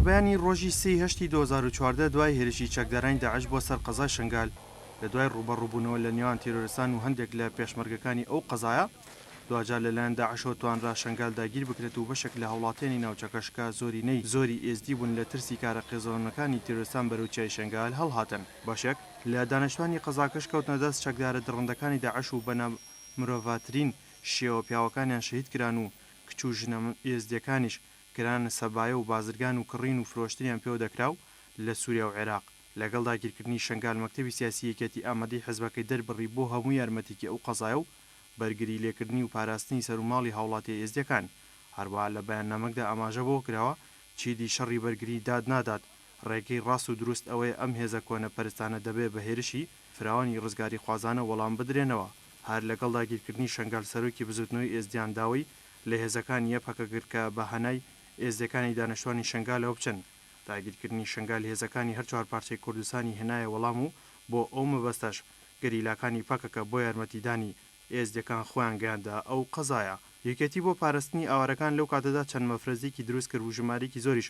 بەرەبەیانی ڕۆژی سێی هەشتی 2014 دوای هێرشی چەکدارانی داعش بۆ سەر قەزای شنگال، لە دوای ڕووبەڕووبوونەوە لە نێوان تیرۆرستان و هەندێک لە پێشمەرگەکانی ئەو قەزایە، دواجار لەلایەن داعشەوە توانرا شنگال داگیر بکرێت و بەشێک لە هاوڵاتیانی ناوچەکەش کە زۆرینەی زۆری ئێزدی بوون لە ترسی کارە قێزەونەکانی تیرۆرستان بەرەو چیای شنگال هەڵهاتن. بەشێک لە دانیشتوانی قەزاکەش کەوتنە دەست چەکدارە دڕندەکانی داعش و بە نامرۆڤاترین شێوە پیاوەکانیان شەهید کران و کچ و ژنە ئێزدیەکانیش کرانە سەبایە و بازرگان و کڕین و فرۆشتنیان پێوە دەکرا و لە سوریا و عێراق. لەگەڵ داگیرکردنی شەنگال مەکتەبی سیاسی یەکێتی ئامادەی حزبەکەی دەربڕی بۆ هەموو یارمەتیکی ئەو قەزایە و بەرگری لێکردنی و پاراستنی سەروماڵی هاوڵاتیە ئێزدیەکان. هەروەها لە بەیاننامەکدا ئاماژە بەوە کراوە چیدی شەڕی بەرگری داد نادات، ڕێگەی ڕاست و دروست ئەوەیە ئەم هێزە کۆنەپەرستانە دەبێ بە هێرشی فراوانی ڕزگاریخوازانە وەڵام بدرێنەوە. هەر لەگەڵ داگیرکردنی شەنگال سەرۆکی بزوتنەوەی ئێزدیان داوەی لە هێزەکانی یەپەکە کرد کە بە هانای ئێزدیەکانی دانیشتوانی شەنگالەوە بچن. داگیرکردنی شەنگال هێزەکانی هەر چوارپارچەی کوردستانی هێنایە وەڵام و بۆ ئەو مەبەستەش گەریلاکانی پەکەکە بۆ یارمەتیدانی ئێزدیەکان خۆیان گەیاندە ئەو قەزایە. یەکێتی بۆ پارستنی ئاوارەکان لەو کاتەدا چەند مەفرەزیکی دروست کرد و ژمارەیەکی زۆریش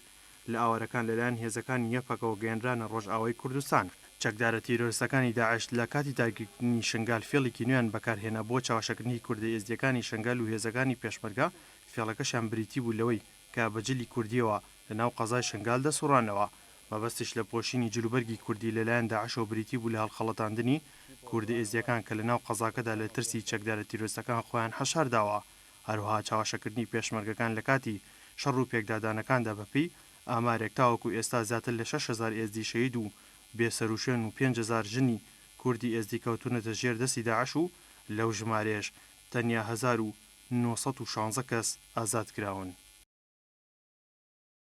لە ئاوارەکان لەلایەن هێزەکانی یەپەگەوە گەیەنرانە ڕۆژئاوای کوردستان. چەکدارە تیرۆرستەکانی داعش لە کاتی داگیرکردنی شنگال فێڵێکی نوێیان بەکارهێنا بۆ چەواشەکردنی کوردە ئێزدییەکانی شنگال و هێزەکانی پێشمەرگە، فێڵەکەشیان بریتی بوو لەوەی کە بە جلی کوردییەوە لە ناو قەزای شنگال دەسوڕانەوە، مەبەستیش لە پۆشینی جلوبەرگی کوردی لەلایەن داعشەوە بریتی بوو لە هەڵخەڵەتاندنی کوردە ئێزدییەکان کە لە ناو قەزاکەدا لە ترسی چەکدارە تیرۆرستەکان خۆیان حەشارداوە. هەروەها چەواشەکردنی پێشمەرگەکان لە کاتی شەڕ و پێکدادانەکاندا بەپێی ئامارێک تاوەکو ئێستا زیاتر لە 6000 ئێزدی شەهید و بێسەروشوێن و 5000 ژنی کوردی ئێزدی کەوتوونەتە ژێر دەستی داعش و لەو ژمارەیەش تەنیا 1916 کەس ئازاد کراون.